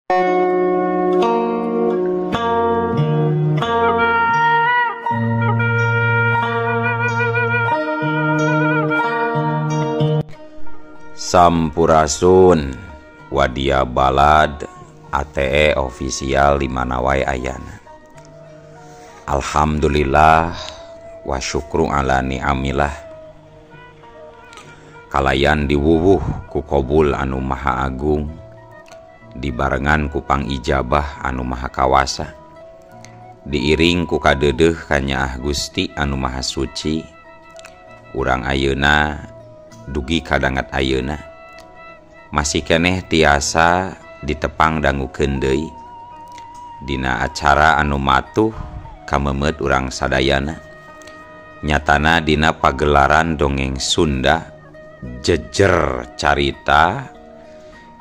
Sampurasun Wadia Balad ATE official di mana wae ayana. Alhamdulillah wa syukru ala ni'amillah. Kalayan diwuwuh ku kobul anu maha agung, dibarengan ku pangijabah anu maha kawasa, diiring ku kadeudeuh kanyaah Gusti anu maha suci. Urang ayeuna dugi kadangat ayeuna masih keneh tiasa ditepang dangukeun deui dina acara anu matuh kamemeut urang sadayana, nyatana dina pagelaran dongeng Sunda jejer carita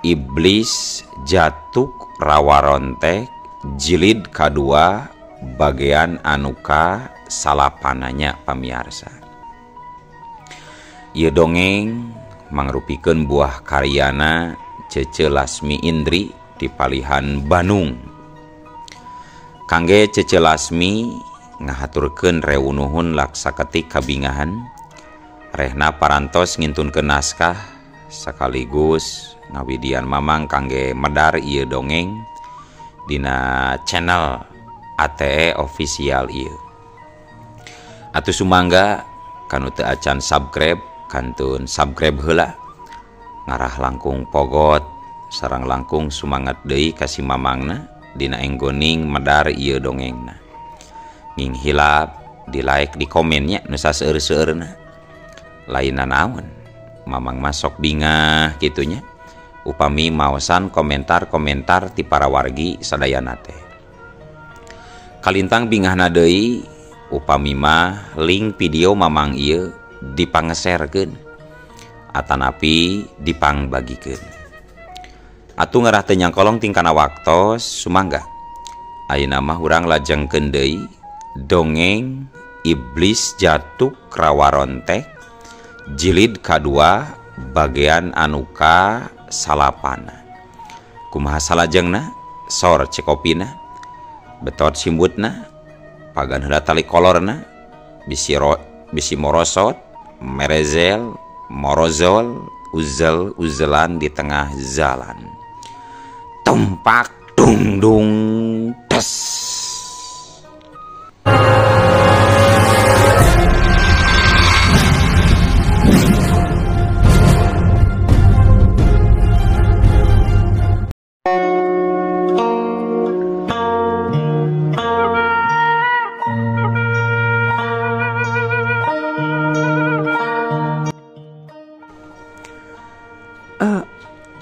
Iblis Jatuk Rawarontek jilid kadua bagian anuka salapananya pamiarsa. Ieu dongeng mangrupikeun buah karyana Cece Lasmi Indri di Palihan Bandung. Kangge Cece Lasmi ngahaturkeun rewunuhun laksaketik kabingahan, rehna parantos ngintunkeun naskah sekaligus ngawidian mamang kangge medar ieu dongeng dina channel ATE official ieu. Atuh sumangga kanu teu acan subscribe kantun subscribe heula, ngarah langkung pogot sareng langkung sumangat deui ka si mamangna dina enggoning medar ieu dongengna. Nging hilap di like di komennya nu saseur-seueurna. Lain naon mamang masok bingah kitunya upami maosan komentar-komentar ti para wargi sadayana teh. Kalintang bingahna deui upami mah link video mamang ieu dipangeserkeun atanapi dipangbagikeun. Atuh ngarah teu nyangkolong tingkana waktos sumangga ayeuna mah urang lajengkeun deui dongeng Iblis Jatuk Rawarontek jilid kadua bagian anuka salapana. Kumaha salajengna? Sor cekopina, betot simbutna, pagan heula tali kolorna, bisi morosot, merezel, morozol, uzel uzelan di tengah jalan. Tumpak dung dung tes.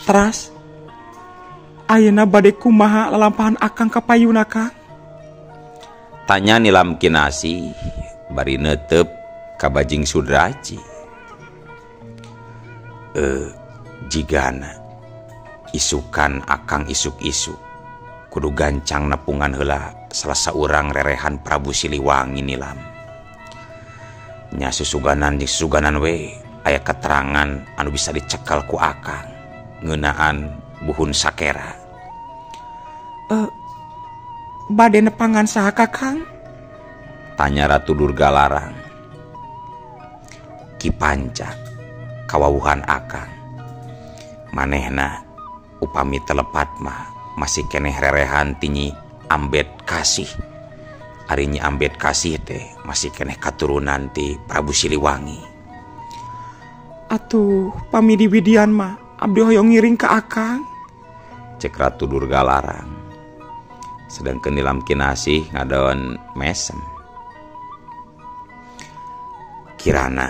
Teras ayeuna bade kumaha lalampahan akang ka payuna Kang? Tanya Nilam Kinasih bari neuteup ka Bajing Sudraji. Jigana isukan akang isuk-isuk kudu gancang nepungan heula salah saurang rerehan Prabu Siliwangi Nilam. Nya susuganan jeung susuganan we aya keterangan anu bisa dicekal ku akang ngeunaan buhun sakera. Bade nepangan saha Kakang? Tanya Ratu Durga Larang. Ki Panca kawawuhan akang. Manehna upami telepat mah masih keneh rerehan ti Nyi Ambet Kasih. Ari Nyi Ambet Kasih teh masih keneh katurunan ti Prabu Siliwangi. Atuh pami diwidian mah abdi hoyong ngiring ka akang, cek Ratu Durga Larang. Sedangkan Nilam Kinasih ngadon mesem. Kirana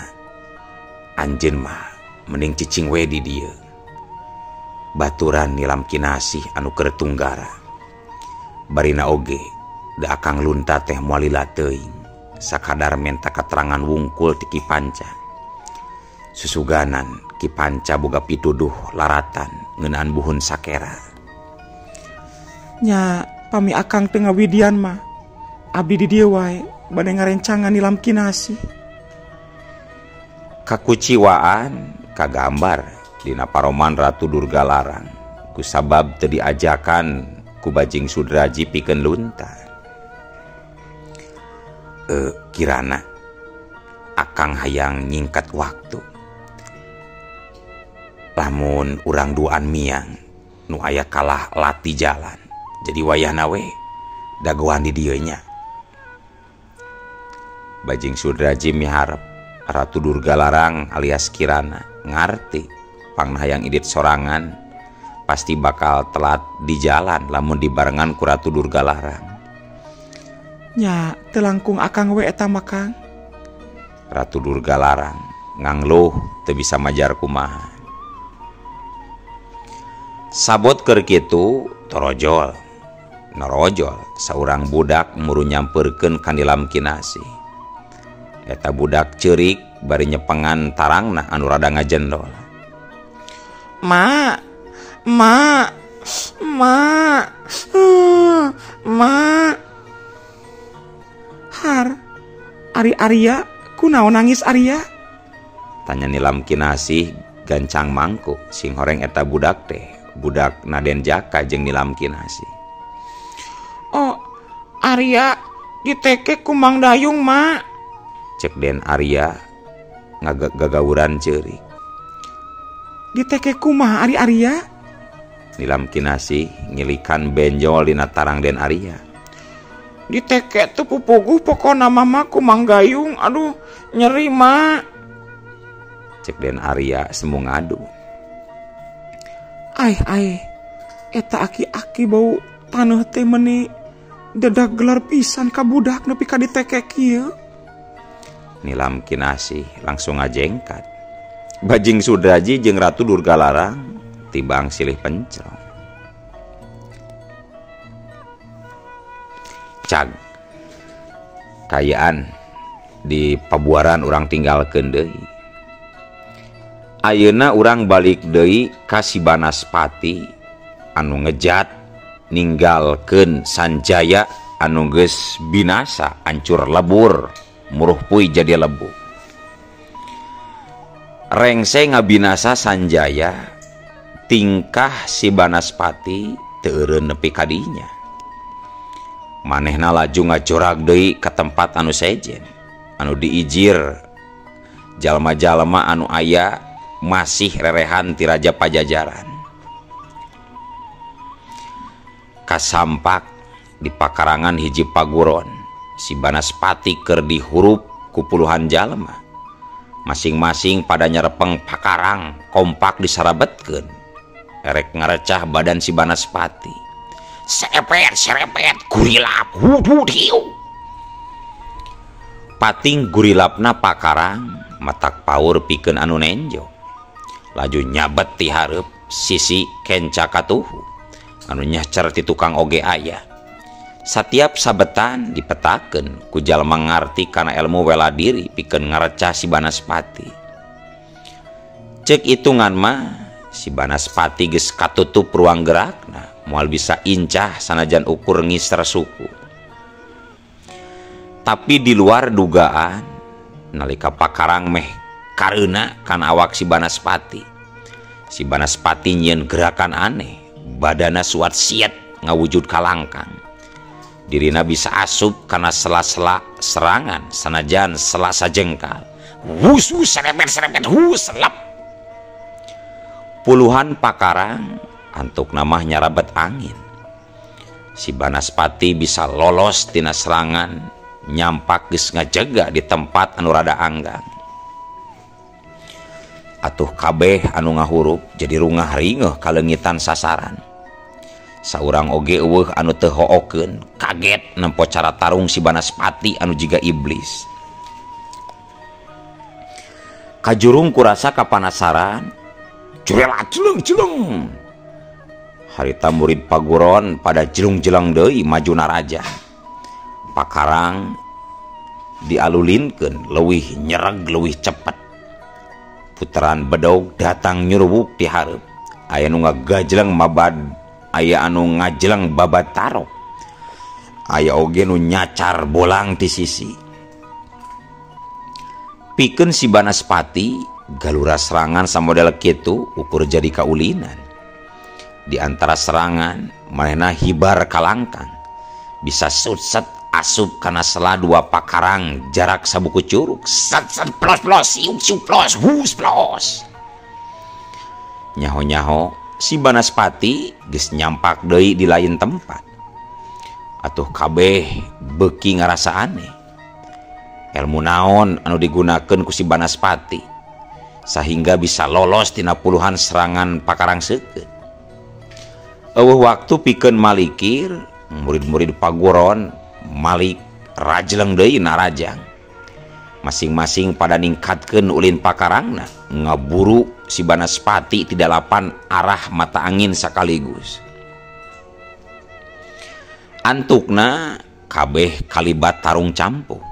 anjeun mah mending cicing we di dieu. Baturan Nilam Kinasih anu keur tunggara. Barina oge da akang lunta teh moal lila teuing, sakadar menta katerangan wungkul ti Ki Panca. Susuganan Ki Panca boga pituduh laratan ngeunaan buhun sakera. Nya pami akang teu ngawidian mah abdi di dieu wae bade ngarencangan Nilam Kinasih. Kakuciwaan kagambar dina paroman Ratu Durga Larang Kusabab teu diajakan ku Bajing Sudraji pikeun lunta. Kirana akang hayang nyingkat waktu. Lamun urang duaan miang nu aya kalah lati jalan. Jadi wayahna we dagoan di dieu nya. Bajing Sudraji miharep Ratu Durga Larang alias Kirana ngarti pangna hayang idit sorangan pasti bakal telat di jalan lamun dibarengan ku Ratu Durga Larang. Nya teu langkung akang we eta mah Kang. Ratu Durga Larang ngangluh teu bisa majar kumaha. Sabot keur kitu torojol norojol saurang budak muru nyampeurkeun ka Nilam Kinasih. Eta budak ceurik bari nyepengan tarangna anu rada ngajendol. Ma, ma, ma, ma. Har, Ari Arya, kunaon nangis Arya? Tanya Nilam Kinasih gancang mangkuk sing horeng eta budak teh, budak Naden Jaka jeung Nilam Kinasih. Oh, Arya diteke ku Mang Dayung, Ma. Cek Den Arya ngagagauran ceurik. Diteke kumaha Ari Arya? Nilam Kinasih ngilikan benjol dina tarang Den Arya. Diteke teu pupuguh pokona mama ku Mang Gayung, aduh nyeri ma. Cek Den Arya semu ngadu. Ai ai, eta aki-aki bau taneuh teh meuni dedak gelar pisan ka budak nepi ka diteke kieu. Nilam Kinasih langsung ngajengkat. Bajing Sudraji jeung Ratu Durga Larang tibang silih pencrong. Cag kayaan di pabuaran urang tinggalkeun deui. Ayeuna urang balik deui ka si Banaspati anu ngejat ninggalkeun Sanjaya anu geus binasa hancur lebur muruh puy jadi lebu. Rengse ngabinasa Sanjaya tingkah si Banaspati teu eureun nepi ka dinya. Manehna laju ngajorag deui ka tempat anu sejen anu diijir jalma-jalma anu aya masih rerehan ti Raja Pajajaran. Kasampak di pakarangan hiji paguron si Banaspati keur dihurup ku puluhan jalma. Masing-masing pada nyerepeng pakarang kompak disarabetkeun erek ngarecah badan si Banaspati. Serepet serepet gurilap hudud hiu. Pating gurilapna pakarang matak paur pikeun anu nenjo. Laju nyabet ti hareup sisi kenca katuhu anu nyacer ti tukang oge aya. Satiap sabetan dipetakeun ku jalma ngarti kana ilmu wela diri pikeun ngarecah si Banaspati. Cek hitungan mah si Banaspati geus katutup ruang gerakna, moal bisa incah sanajan ukur ngiser suku. Tapi di luar dugaan nalika pakarang meh kareuna kana awak si Banaspati. Si Banaspati nyieun gerakan aneh, badana suat siet ngawujud kalangkang. Dirina bisa asup karena sela-sela serangan sanajan selasa jengkal. Wus serepet serepet hus selap. Puluhan pakarang antuk namah nyarabet angin. Si Banaspati bisa lolos tina serangan nyampak geus ngajaga di tempat anu rada anggang. Atuh kabeh anu ngahurup jadi rungah ringeuh kaleungitan sasaran. Saurang oge eueuh anu teu hookeun, kaget nempo cara tarung si Banaspati anu jiga iblis. Kajurung kurasa kapanasaran, curela jeleng-jeleng. Harita murid paguron pada jelung-jeleng deui maju naraja. Pakarang dialulinkeun leuwih nyereg leuwih cepet. Puteran bedog datang nyurubuk ti hareup. Aya nu ngagajleng mabad, aya anu ngajeleng babat tarok, aya oge nu nyacar bolang ti sisi. Pikeun si Banaspati galura serangan samodel kitu ukur jadi kaulinan. Di antara serangan manehna hibar kalangkang bisa sutset asup kana sela dua pakarang jarak sabuku curug sat sat plos plos siuk siuk plos hus plos. Nyaho-nyaho si Banaspati geus nyampak deui di lain tempat. Atuh kabeh beuki ngarasa aneh. Ilmu naon anu digunakeun ku si Banaspati sehingga bisa lolos tina puluhan serangan pakarang seukeut. Eueuh waktu pikeun malikir, murid-murid paguron malik rajleng deui narajang. Masing-masing pada ningkatkeun ulin pakarangna ngaburu si Banaspati ti dalapan arah mata angin sekaligus. Antukna kabeh kalibat tarung campuh.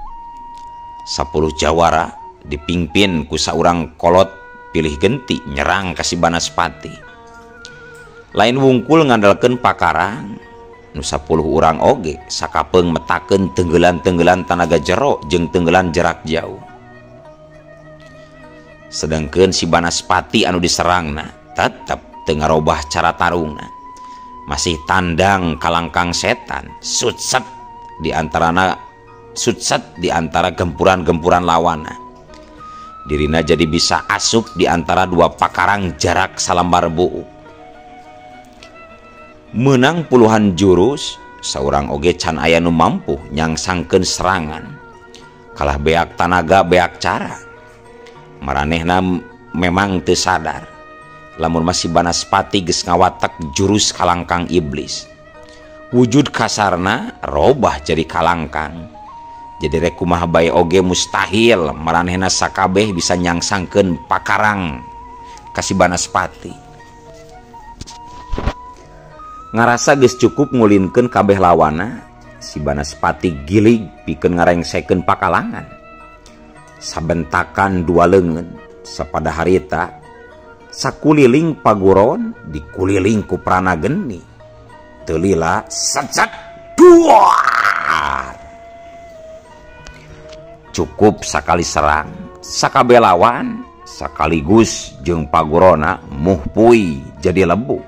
10 jawara dipimpin ku saurang kolot pilih genti nyerang ka si Banaspati. Lain wungkul ngandalkeun pakarang nu 10 urang oge sakapeung metakeun tenggelan-tenggelan tanaga jero jeung tenggelan jarak jauh. Sedangkeun si Banaspati anu diserangna tetep teu ngarobah cara tarungna. Masih tandang kalangkang setan, sutset di antarana sutset di antara gempuran-gempuran lawana. Dirina jadi bisa asup di antara dua pakarang jarak salambar buuk. Menang puluhan jurus, saurang oge can aya nu mampu nyangsangkeun serangan. Kalah beak tanaga beak cara. Maranehna memang teu sadar lamun masih Banaspati geus ngawatek jurus kalangkang iblis. Wujud kasarna robah jadi kalangkang. Jadi rek kumaha bae oge mustahil maranehna sakabeh bisa nyangsangkeun pakarang ka si Banaspati. Ngarasa geus cukup ngulinkeun kabeh lawana, si Banaspati gilig pikeun ngarengsekeun pakalangan. Sabentakan dua leungeun sapada harita sakuliling paguron dikuliling ku prana geni. Teu lila sat-sat duar. Cukup sakali serang, sakabeh lawan sekaligus jeung pagurona muhpui jadi lebu.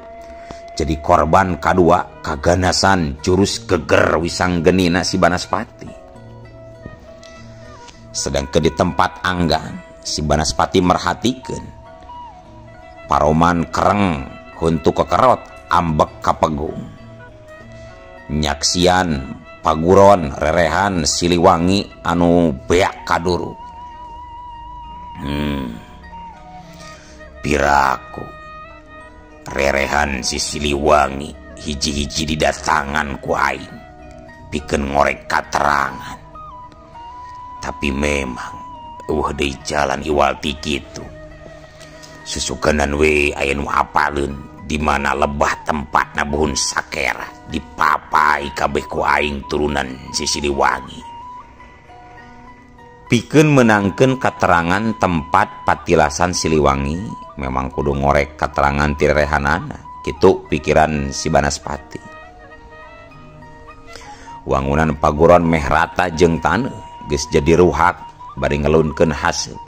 Jadi korban kadua kaganasan jurus geger wisang genina si Banaspati. Sedangkan di tempat anggang si Banaspati merhatikeun paroman kereng huntu kekerot ambek kapegung. Nyaksian paguron rerehan Siliwangi anu beak kaduru. Piraku rerehan si Siliwangi hiji-hiji didatangan ku aing pikeun ngorek katerangan. Tapi memang eueuh deui jalan iwal ti kitu. Susukenan we aya nu apaleun di mana lebah tempatna buhun sakera dipapai kabeh ku aing turunan si Siliwangi. Pikeun menangkeun katerangan tempat patilasan Siliwangi memang kudu ngorek katerangan ti rerehanana, kitu pikiran si Banaspati. Wangunan paguron meh rata jeung taneuh geus jadi ruhak bari ngelunkeun haseut.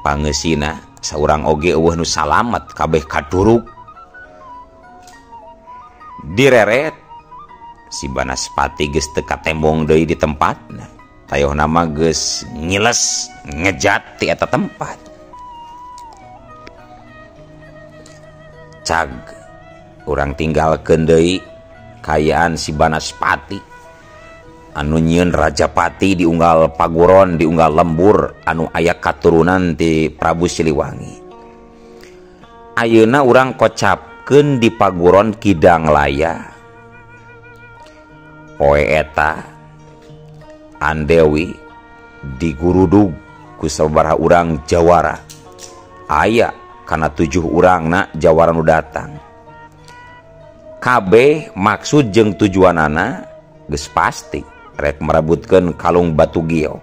Pangeusina saurang oge eueuh nu salamet kabeh kaduruk. Direret si Banaspati geus teu katembong deui di tempatna. Tayohna mah geus ngiles ngejat ti eta tempat. Cag urang tinggalkeun deui kayaan si Banaspati anu nyieun Rajapati diunggal paguron diunggal lembur anu aya katurunan ti Prabu Siliwangi. Ayeuna urang kocapkeun di paguron Kidang Laya. Poe eta Andewi digurudug ku sababaraha urang jawara. Aya kana 7 urangna jawara nu datang. Kabeh maksud jeung tujuanana geus pasti rek merebutkeun kalung batu giok.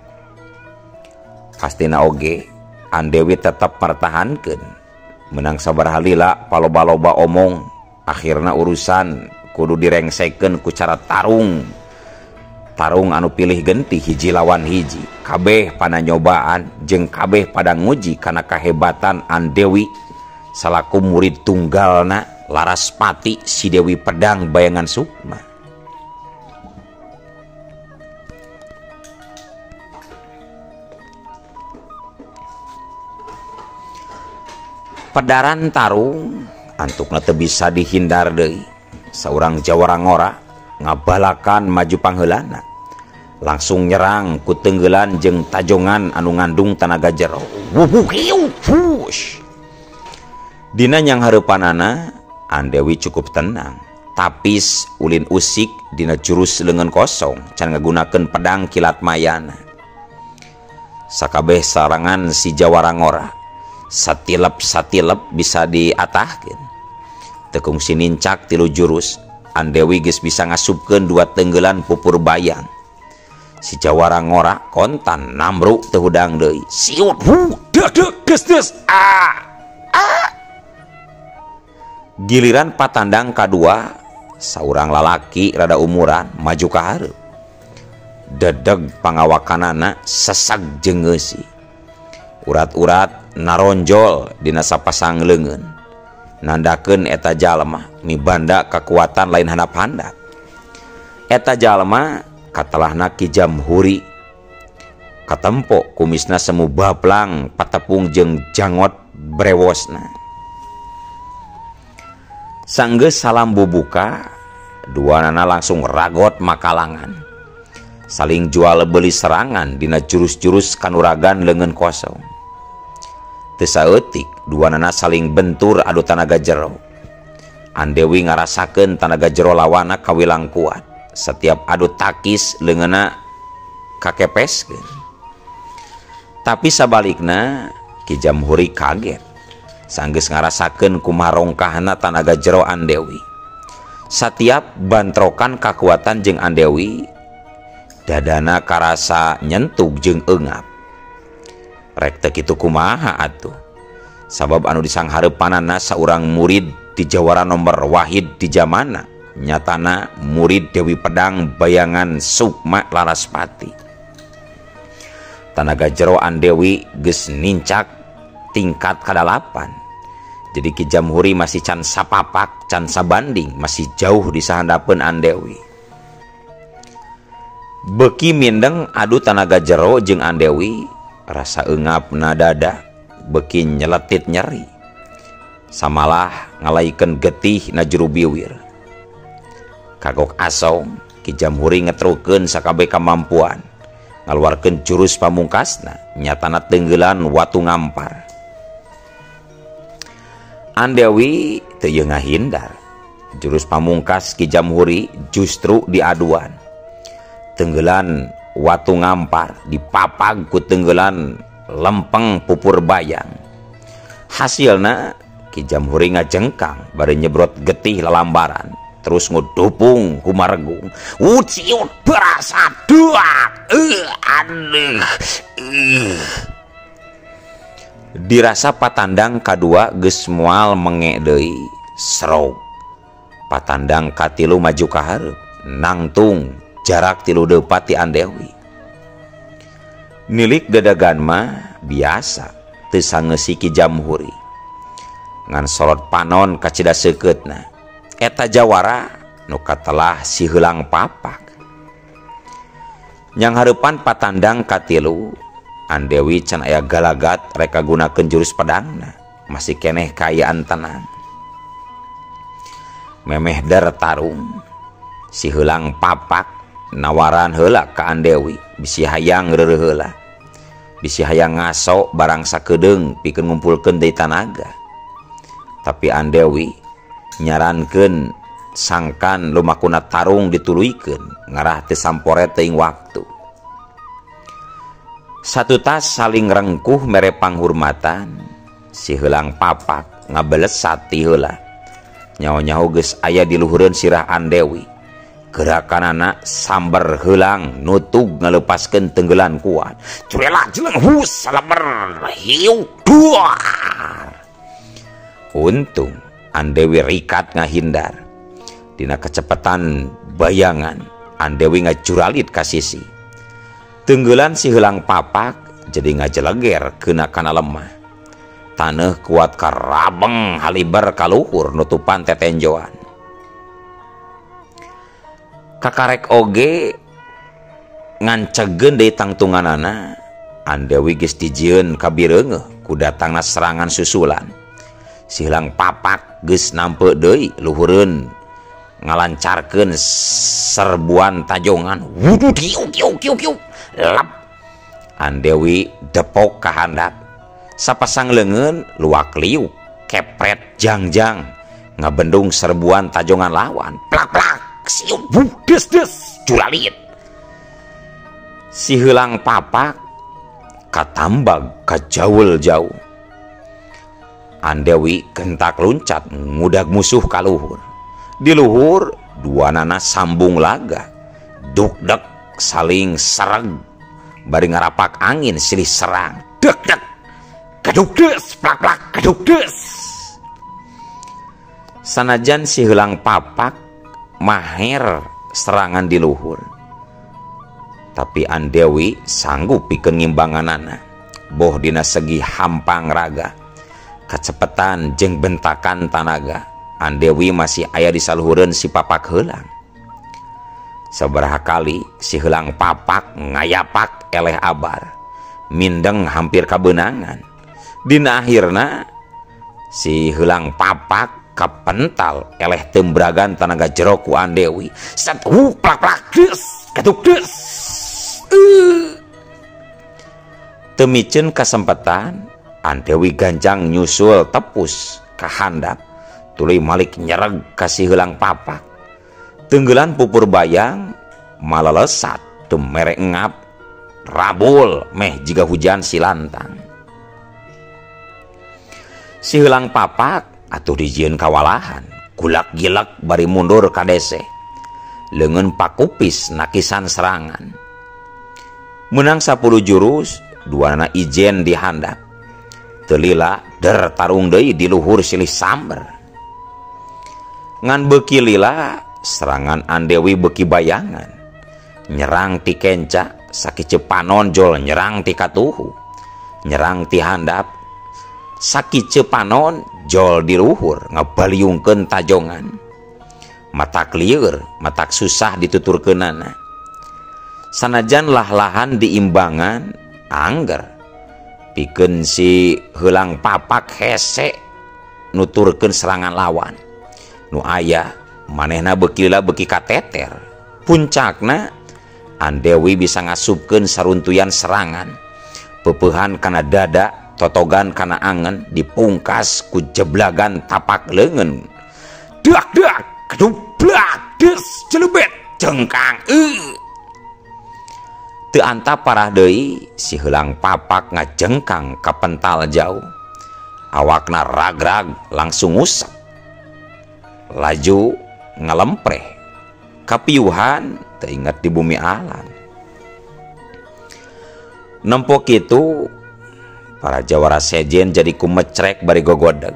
Pastina oge Andewi tetep pertahankeun. Menang sabaraha lila paloba-loba omong, akhirna urusan kudu direngsekeun ku cara tarung. Tarung anu pilih genti hiji lawan hiji. Kabeh pada nyobaan jeung kabeh pada nguji kana kahebatan Andewi salaku murid tunggalna Laraspati si Dewi Pedang Bayangan Sukma. Pedaran tarung antukna teu bisa dihindar deui. Saurang jawara ngora ngabalakan maju pangheulana. Langsung nyerang ku tenggelan jeung tajongan anu ngandung tanaga jero. Wuh. Dina yang hareupanana Andewi cukup tenang. Tapis ulin usik dina jurus leungeun kosong can ngagunakeun pedang kilat mayana. Sakabeh sarangan si jawara ngora satilep-satilep bisa diatahkeun. Tekung sinincak tilu jurus, Andewi geus bisa ngasupkeun dua tenggelan pupur bayang. Si jawara ngora kontan namruk teu hudang deui. Siut hu deuk deuk geus geus ah ah. Giliran patandang kadua, saurang lalaki rada umuran maju ka hareup. Dedeg pangawakanana sesag jeung ngeusi. Urat-urat naronjol dina sapasang leungeun. Nandakeun eta jalma mibanda kakuatan lain handap-handap. Eta jalma katelahna Ki Jamhuri. Katempo kumisna semu baplang patepung jeung jangot brewosna. Sanggeus salam bubuka, duanana langsung ragot makalangan. Saling jual beli serangan dina jurus-jurus kanuragan leungeun kosong. Teu saeutik duanana saling bentur adu tanaga jero. Andewi ngarasakeun tanaga jero lawana kawilang kuat. Setiap adu takis leungeunna kakepeskeun. Tapi sabalikna Ki Jamhuri kaget. Sanggeus ngarasakeun kumaha rongkahna tanaga jero Andewi. Satiap bantrokan kakuatan jeung Andewi, dadana karasa nyentug jeung eungap. Rek teu kitu kumaha atuh? Sabab anu disanghareupanana saurang murid di jawara nomor wahid di jamana, nyatana murid Dewi Pedang Bayangan Sukma Laraspati. Tanaga jero Andewi geus nincak tingkat kadalapan. Jadi Ki Jamhuri masih can sapapak, can sabanding, masih jauh di sahandapeun Andewi. Beki mindeng adu tanaga jero jeung Andewi, rasa eungapna dada beki nyeletit nyeri. Samalah ngalaikeun getih na juru biwir. Kagok asong, Ki Jamhuri ngetrukeun sakabeh kamampuan, ngaluarkeun jurus pamungkasna, nyatana tenggelan watu ngampar. Andewi teu ieu ngahindar. Jurus pamungkas Ki Jamhuri justru diaduan. Tenggelan watu ngampar dipapag ku tenggelan lempeng pupur bayang. Hasilna Ki Jamhuri ngajengkang bari nyebrot getih lalambaran, terus ngudupung kumaregung. Uciut berasa duak. Aduh. Dirasa patandang kadua geus moal menge deui, serog. Patandang katilu maju ka hareup, nangtung jarak 3 depa ti Andewi. Nilik dadagan mah biasa teu sangeusi Ki Jamhuri. Ngan sorot panon kacida seukeutna. Eta jawara nu katelah si heulang papak. Nyang hareupan patandang katilu, Andewi can aya galagat reka gunakeun jurus pedangna, masih keneh kaayaan tenang. Memeh der tarung, si heulang papak nawaran heula ka Andewi, bisi hayang reureuh heula. Bisi hayang ngaso barang sakedeung pikeun ngumpulkeun deui tanaga. Tapi Andewi nyarankeun sangkan lumakuna tarung dituluykeun ngarah teu sampore teuing waktu. Satu tas saling rengkuh mere panghurmatan, si heulang papak ngabelesat ti heula. Nyaho-nyaho geus aya di luhureun sirah Andewi. Gerakanana samber heulang nutug ngalepaskeun tenggelan kuat. Curela jeleng hus salemer hiu duar. Untung Andewi rikat ngahindar. Dina kecepatan bayangan Andewi ngajuralit ka sisi. Tenggelan si heulang papak jadi ngajeleger kena kana lemah. Taneuh kuat karabeng haliber kaluhur nutupan tetenjoan. Kakarek oge ngancegeun deui tangtunganana. Andewi geus dijieun kabireungeuh ku datangna serangan susulan. Si heulang papak geus nampe deui luhureun ngalancarkeun serbuan tajongan. Wuduh diuk diuk diuk diuk. Lap. Andewi depok ka handap. Sapasang leungeun luak liuk kepret jangjang ngabendung serbuan tajongan lawan. Plak-plak siuk des des juralit. Si heulang papak katambag kajaul jauh. Andewi gentak luncat ngudag musuh kaluhur. Di luhur dua nana sambung laga. Duk-dek saling sereg bari ngarapak angin silih serang. Dek-dek kaduk des plak-plak kaduk des. Sanajan si heulang papak maher serangan di luhur, tapi Andewi sanggup pikeun ngimbanganana. Boh dina segi hampang raga, kacepetan jeung bentakan tanaga, Andewi masih aya di saluhureun si papak heulang. Sabaraha kali si heulang papak ngayapak eleh abar, mindeng hampir kabeunangan. Dina akhirna si heulang papak kapental eleh tembragan tanaga jero ku Andewi. Set plak plak des kaduk des. Teu miceun kasempatan Andewi ganjang nyusul tepus ka handap. Tuluy malik nyereg ka si heulang papak. Tenggelan pupur bayang malalesat teu mere ngap rabul meh jiga hujan silantang. Si heulang papak atuh dijieun kawalahan, gulak-gilak bari mundur ka dese. Leungeun pakupis nakisan serangan. Menang 10 jurus, duanana ijen di handap. Teu lila der tarung deui di luhur silih samber. Ngan beuki lila serangan Andewi beuki bayangan. Nyerang ti kenca sakieu panon jol nyerang ti katuhu. Nyerang ti handap sakieu panon jol di luhur ngabaliungkeun tajongan. Matak lieur, matak susah dituturkeunana. Sanajan lah-lahan diimbangan angger pikeun si heulang papak hese nuturkeun serangan lawan. Nu aya manehna beuki lila beuki kateter. Puncakna Andewi bisa ngasupkeun saruntuyan serangan. Peupehan kana dada, totogan kana angen, dipungkas ku jeblagan tapak leungeun. Dak-dak, kedublak, des, celebet, jengkang. Teu antap parah deui si heulang papak ngajengkang ka pental jauh. Awakna ragrag langsung ngusep. Laju ngalempreh. Kapiuhan teu inget di bumi alam. Nempo kitu para jawara sejen jadi kumecrek bari gogodeg.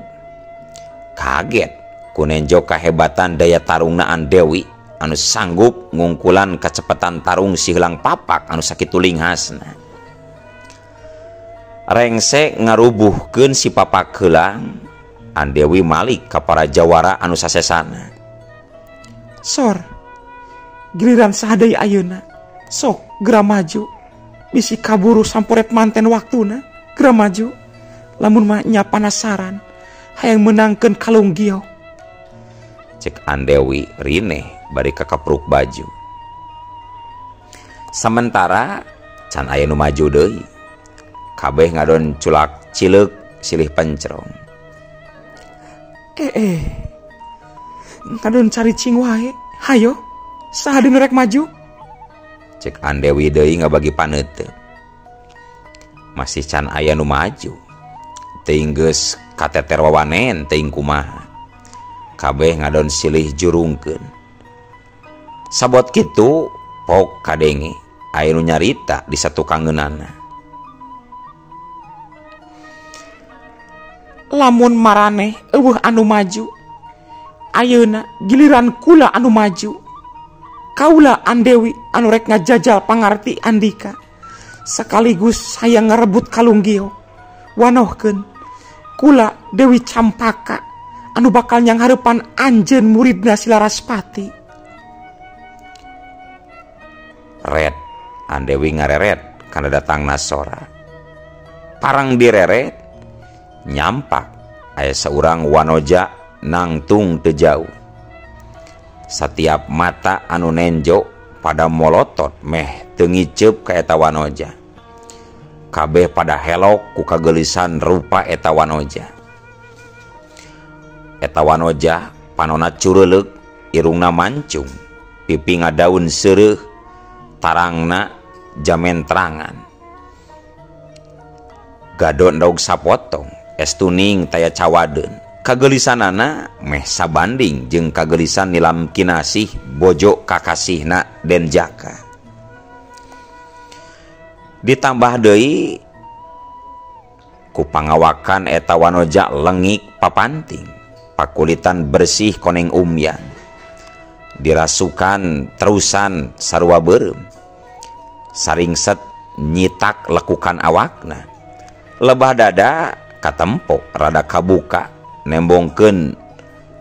Kaget kunenjo kahebatan daya tarungna Andewi anu sanggup ngungkulan kacepetan tarung si heulang papak anu sakitu linghasna. Rengse ngarubuhkeun si papak heulang, Andewi malik ka para jawara anu sasesana. Sor, giliran saha deui ayeuna? Sok geura maju. Bisi kaburu samporet manten waktuna, geura maju. Lamun mah nya panasaran hayang meunangkeun kalung giok. Cek Andewi rineh bari kakapruk baju. Sementara can aya nu maju deui. Kabeh ngadon culak cileuk silih pencrong. Ngadon caricing wae. Hayo, saha deui nu rek maju? Cek Andewi deui ngabagi paneuteup. Masih can aya nu maju. Teuing geus kateter wawanen teuing kumaha. Kabeh ngadon silih jurungkeun. Sabot kitu pok kadenge aya nu nyarita di satukangeunana. Lamun maraneh eueuh anu maju, ayeuna giliran kula anu maju. Kaula Andewi anu rek ngajajal pangarti Andika, sekaligus hayang ngarebut kalung giok. Wanohkeun Kula Dewi Campaka anu bakal nyanghareupan anjeun muridna si Laraspati. Red Andewi ngareret kana datangna sora. Parang direret nyampak aya saurang wanoja nangtung teu jauh. Satiap mata anu nenjo pada molotot meh teu ngiceup ka eta wanoja. Kabeh pada helok ku kageulisan rupa eta wanoja. Eta wanoja panona cureuleuk, irungna mancung, pipi ngadaun seureuh, tarangna jamentrangan. Gado endog sapotong, es tuning taya cawadeun. Kageulisanana meh sabanding jeung kageulisan Nilam Kinasih bojo kakasihna Den Jaka. Ditambah deui ku pangawakan eta wanoja lengik papanting, pakulitan bersih koneng umyan, dirasukan terusan sarua beureum, saringset nyitak lekukan awakna, lebah dada katempo rada kabuka nembongkeun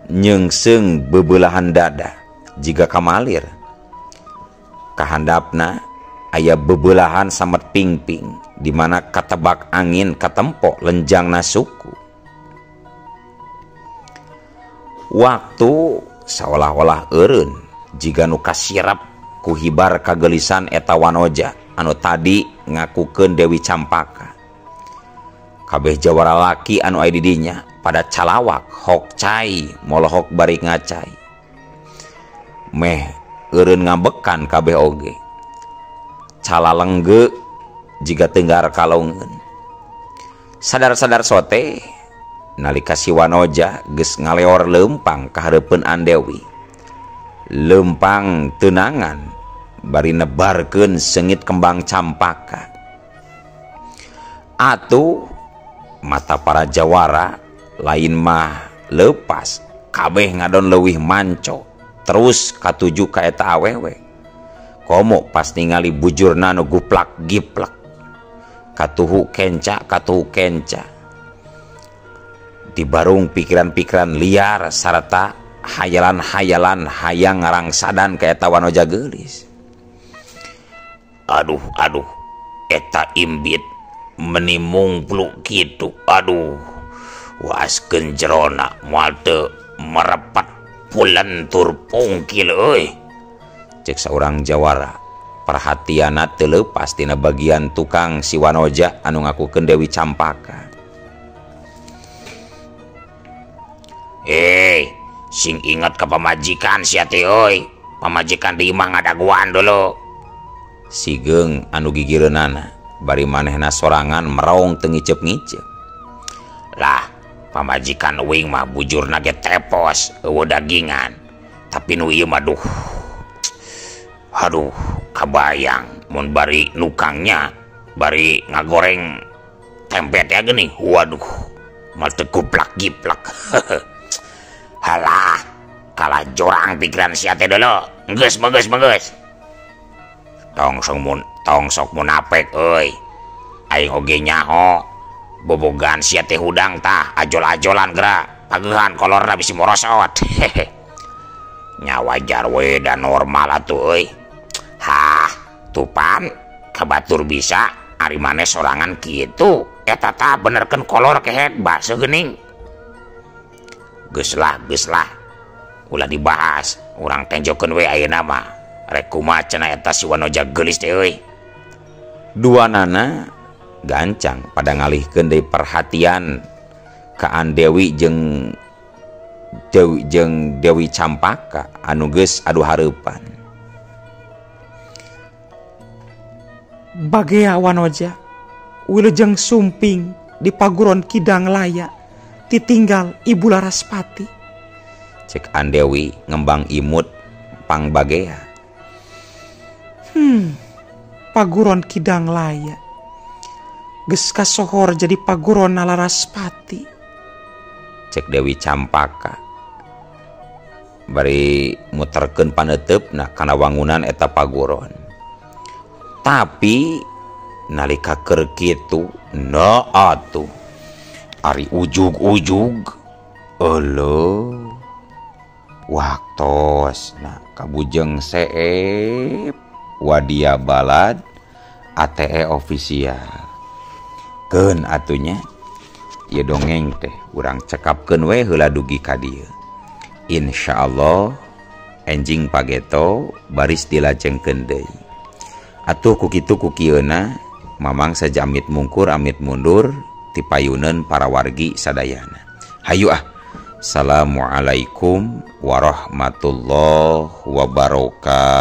nyeungseng bebelahan dada jiga kamalir. Kahandapna aya bebelahan samet pingping di mana katebak angin katempok lenjangna suku. Waktu seolah-olah eureun jiga nu kasirep ku hibar kagelisan eta wanoja anu tadi ngakukeun Dewi Campaka. Kabeh jawara laki anu aya di dinya pada calawak hok cai molohok bari ngacai. Meh eureun ngambekan kabeh oge. Calalengge jiga tenggar kalongeun. Sadar-sadar sote nalika si wanoja geus ngaleor leumpang ka hareupeun Andewi. Leumpang teunangan bari nebarkeun seungit kembang campaka. Atuh mata para jawara lain mah leupas, kabeh ngadon leuwih manco terus katuju ka eta awewe. Komo pas ningali bujurna nu guplak giplak, katuhu kenca katuhu kenca. Dibarung pikiran-pikiran liar sarta hayalan-hayalan hayang ngarangsadan ka eta wanoja geulis. Aduh aduh, eta imbit meni mungpluk kitu. Aduh, waaskeun jerona moal teu merepat pulen tur pungkil euy. Cek saurang jawara, perhatianna teu leupas tina bagian tukang si wanoja anu ngakukeun Dewi Campaka. Sing inget ka pamajikan sia teh euy. Pamajikan di imah ngadaguan dulu. Sigeung anu gigireunana bari manehna sorangan merong teu ngiceup-ngiceup. Lah, pamajikan uing mah bujurna ge tepos eueuh dagingan. Tapi nu ieu mah duh. Aduh, kabayang mun bari nukangnya bari ngagoreng tempe teh geuning. Waduh, mal teu kuplak giplak. Halah, kalah jorang pikiran sia teh dulu. Geus geus geus. Tong sok munapek euy. Aing oge nyaho bobogan sia teh hudang tah ajol-ajolan geura. Pageuhan kolorna bisi morosot. Nya wajar we da normal atuh euy. Hah, tupan kabatur bisa ari maneh sorangan kitu. Eta tah benerkeun kolor kehet baseuh geuning. Geus lah, geus lah. Ulah dibahas, urang tenjokeun we ayeuna mah. Rek kumaha cenah eta si wanoja geulis teh euy. Duanana gancang pada ngalihkeun deui perhatian ka Andewi jeung Dewi Campaka anu geus adu hareupan. Bagea wanoja wilujeng sumping di paguron Kidang Laya titinggal Ibu Laraspati. Cek Andewi ngembang imut pang bagea. Paguron Kidang Laya geus kasohor jadi paguron Laraspati. Cek Dewi Campaka bari muterkeun paneuteup kana wangunan eta paguron. Tapi nalika keur kitu na atuh Ari ujug-ujug euleuh waktos nah kabujeng seep Wadia Balad ATE official keun atunya ieu dongeng teh urang cekapkeun we heula dugi ka dieu. Insyaallah enjing pageto baris dilajengkeun deui. Atuh ku kitu ku kieuna Mamang saja amit mungkur amit mundur tipayuneun para wargi sadayana. Hayu ah. Assalamualaikum warahmatullahi wabarakatuh.